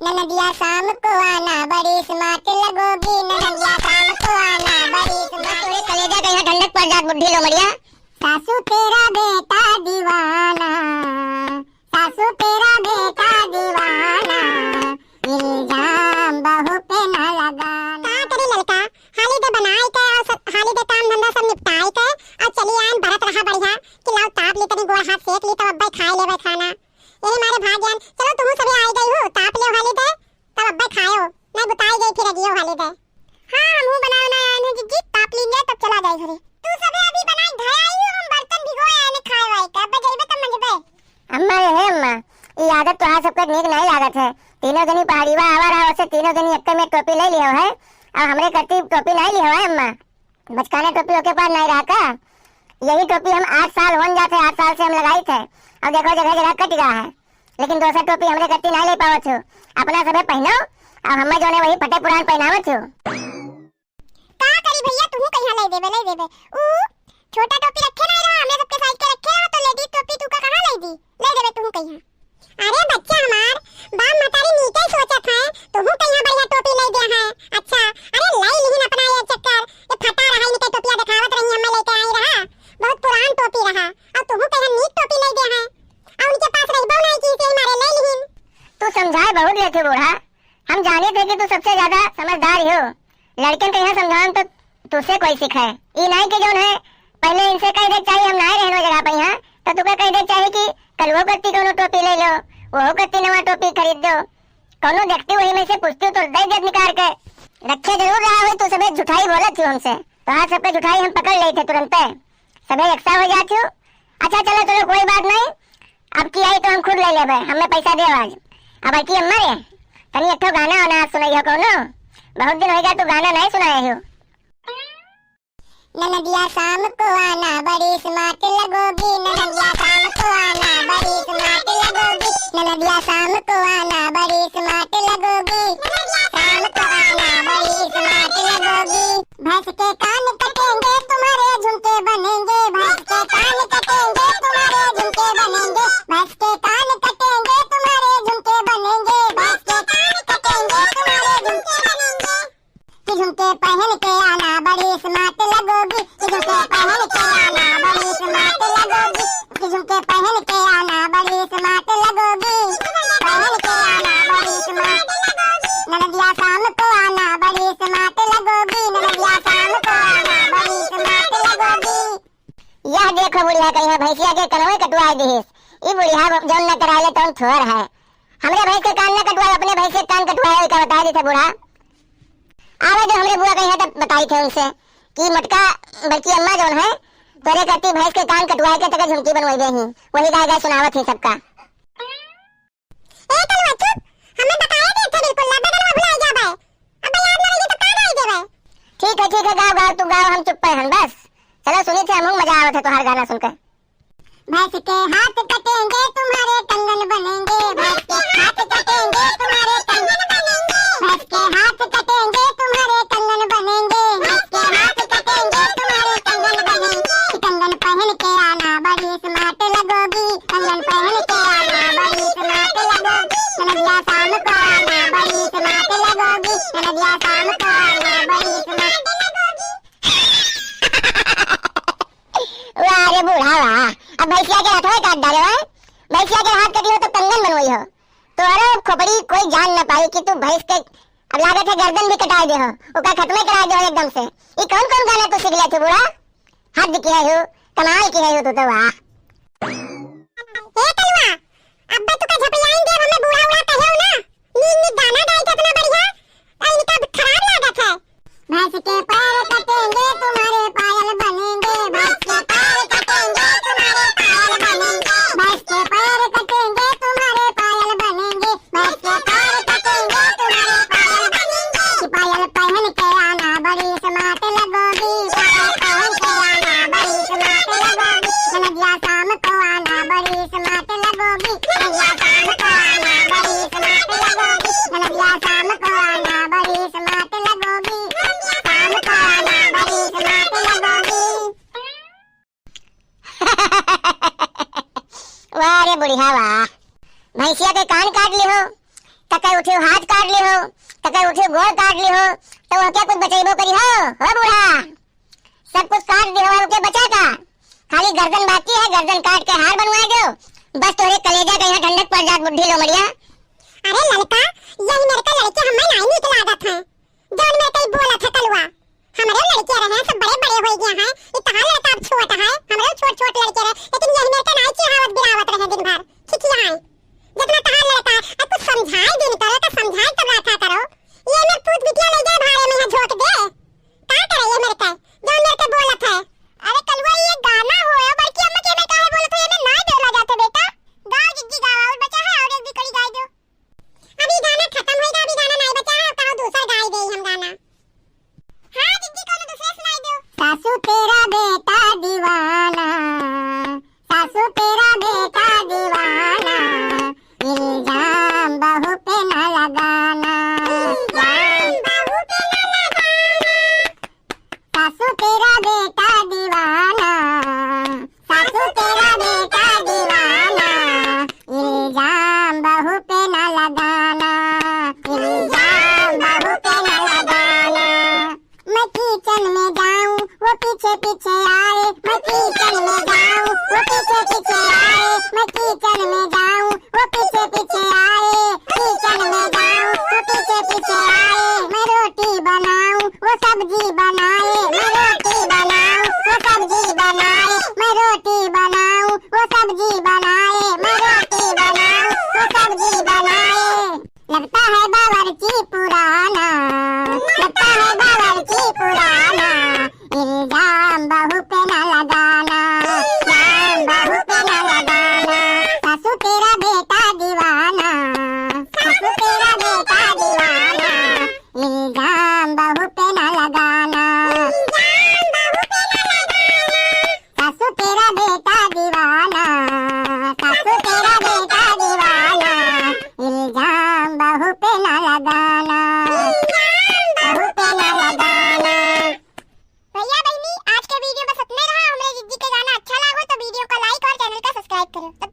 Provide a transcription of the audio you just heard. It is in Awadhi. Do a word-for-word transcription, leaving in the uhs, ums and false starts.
ननदिया शाम को आना, बड़ी smart लगोगी। ननदिया शाम को आना, बड़ी smart। तोरे कलेजा के यहाँ ठंडक पड़ जात, बुढ़ी लोमड़िया। सासू तेरा बेटा दीवाना, सासू तेरा बेटा दीवाना, इल्जाम बहू पे ना लगाना। का करी ललका, हाली दे बनाई के और सब, हाली दे काम धंधा सब निपटाई के और चली आयन, बरत रहा बढ़िया कि लाओ ताप ली, तनी गोड़ हाथ सेक ली, तब अब्बे खाए लेवे खाना। यही मारे भाग जान। चलो तुहू सबे आई गई हो, ताप ले हाली दे, तब अब्बे खायो, नहीं बुताई गई फिर अगियो हाली दे। हाँ, हमहू बनाओ ना आयन है जिज्जी, ताप लीन जाए तब चला जाए घरे। तू सबे अभी बनाई धरे आई हो, हम बर्तन भिगोए आयन खाए वाए के, अब्बे जइबे तब मंजबे। अम्मा रे, हे अम्मा, ई आदत तोहार सबके नीक नहीं लागत है। तीनों जनी पहाड़ीवा आवा रहा, ओसे तीनों जनी एक्के में टोपी ले लिहो है, और हमरे करती टोपी नहीं लिहो है अम्मा। बचकाने टोपी ओके पास नहीं रहा का? यही टोपी हम आठ साल होन जात है, आठ साल से हम लगाई थे, और देखो जगह जगह कट गया है, लेकिन दोसर टोपी हमरे करती नहीं ले पावत हो। अपना सबे पहनो, और हमें जो है वही फटे पुरान पहनावत हो। का करी भैया, तुहू कहिया ले देबे, ले देबे। ऊ छोटा टोपी रखे ना रहा, हमरे सबके साइज के रखे रहा, तो लेडीज टोपी तू का कहाँ ले दी? ले देबे तुहू कहिया। अरे बच्चा हमार, बाप मतारी नीके सोचत है, तुहू कहिया बढ़िया टोपी ले दे है। अच्छा, अरे ले लिहिन अपना ये चक्कर, ये फटा रहा, इनके टोपिया दिखावत रही, हमें लेके आई रहा, बहुत पुरान टोपी रहा, और तुहू कहिया नीक टोपी ले दे है, और उनके पास रहबो नहीं की, यही मारे ले लिहिन। तू समझाए बहुत लेते बूढ़ा, हम जाने थे कि तू सबसे ज्यादा समझदार हो। लड़कन के यहाँ समझान तो तुझसे कोई सीखे। ई नाई के जौन है, पहले इनसे कह दे चाहिए हम नाई रहनो जगह पे यहाँ, तो तुके कह दे चाहिए कि कल वो करती कोनो टोपी ले लो, वो करती नवा टोपी खरीद दो। कोनो देखती वही में से पूछती तो दे देत निकाल के। रखे जरूर रहा हो तू सबे झुठाई बोलत थी हमसे, तो आज सबके झुठाई हम पकड़ लेते तुरंते, सबे एकसा हो जाती हो। अच्छा चलो चलो कोई बात नहीं, अब की आई तो हम खुद ले लेबे, हमें पैसा दे आज। अब की अम्मा रे, तनी एक ठो गाना वाना सुनाइयो कौनो, बहुत दिन हो गया तू गाना नहीं सुनाए हो। ननदिया शाम को आना, बड़ी smart लगोगी। ननदिया शाम को आना, बड़ी smart लगोगी। ननदिया शाम को आना, बड़ी smart लगोगी। शाम को आना, बड़ी smart लगोगी। भैंस के कान कटेंगे, तुम्हारे झुमके बनेंगे। भैंस के कान कटेंगे, तुम्हारे झुमके बनेंगे। भैंस के कान कटेंगे, तुम्हारे झुमके बनेंगे। भैंस के कान कटेंगे, तुम्हारे झुमके बनेंगे। कि झुमके पहन के आना, बड़ी smart लगोगी। कि झुमके पहन के आना, बड़ी smart लगोगी। कि झुमके पहन के आना, बड़ी smart लगोगी। पहन के आना, बड़ी smart लगोगी। ननदिया शाम को आना, बड़ी smart लगोगी। ननदिया शाम को आना, बड़ी smart लगोगी। यह देखो बुढ़िया कहिया भैंसिया के कनवे कटवाए दिहिस। ई बुढ़िया जौन न कराए ले तौन थोर है। हमरे भैंस के कान न कटवाए, अपने भैंस के कान कटवाए, का बताए देते बूढ़ा। आवे जो हमरे बुआ कहिया तब बताई थे उनसे कि मोटका बड़की अम्मा जौन है, तोरे करती भैंस के कान कटवाए के तके झुमकी बनवाई दे ही। वही गाय गाय सुनावत ही सबका। ए कलुआ चुप, हमें बताए दे थे बिल्कुल, ना बगल में भुलाई जाबे। अब याद ना रही तो का गाय देबे? ठीक है, ठीक है, गाओ, गाओ, तू गाओ, हम चुप पे हन बस। चलो सुनी थे, हम मजा आवत है तुम्हारा गाना सुनकर। भैंस के हाथ कटेंगे, तुम्हारे कंगन बनेंगे। भैंस के हाथ कटेंगे, तुम्हारे कंगन बनेंगे। भैंस के हाथ कटेंगे, तुम्हारे कंगन बनेंगे। भैंस के हाथ कटेंगे, तुम्हारे कंगन बनेंगे। कंगन पहन के आना, बड़ी smart लगोगी। कंगन पहन के आना, बड़ी smart लगोगी। ननदिया शाम को आना, बड़ी smart लगोगी। ननदिया शाम को आना, बड़ी smart लगोगी। वाह रे बूढ़ा वाह, अब भैंसिया के हाथवे काट डाले हो। भैंसिया के हाथ कटी हो तो कंगन बनवाई हो। तोहरे खोपड़ी कोई जान न पाई कि तू भैंस के, अब लागत है गर्दन भी कटाए दे हो, ओका खत्मे कराए दे हो एकदम से। ई कौन कौन गाना तू सीख लेते बूढ़ा? हद किहे हो, कमाल किहे हो तू तो, वाह। ए कलुआ, अब्बे तू का झपलाइन देब, हमें बूढ़ा उड़ा कहेउ ना। नीक नीक गाना गाई के अपना बढ़िया, आ इनका खराब लागत है। भैंस के पैर कटेंगे, तुम्हारे पायल बनेंगे। भैंस के पैर कटेंगे, तुम्हारे पायल बनेंगे। भैंस के पैर कटेंगे, तुम्हारे पायल बनेंगे। भैंस के पैर कटेंगे, तुम्हारे पायल बनेंगे। कि पायल पहन के आना, बड़ी smart लगोगी। पायल पहन के आना, बड़ी smart लगोगी। ननदिया शाम को आना, बड़ी smart लगोगी। ननदिया शाम को आना, बड़ी smart लगोगी। ननदिया शाम को आना, बड़ी smart लगोगी। शाम को आना, बड़ी smart लगोगी। वाह रे बुढ़िया वाह, भैंसिया के कान काट लिहो। तके उठे हाथ काट लिहो, तके उठे गोड़ काट लिहो, तो वह क्या कुछ बचैबो करी हो? हो बूढ़ा, सब कुछ काट दिहो, अब के बचा का? खाली गर्दन बाकी है, गर्दन काट के हार बनवाए दो। बस तोरे कलेजा के यहाँ ठंडक पड़ जात बुढ़ी लोमड़िया,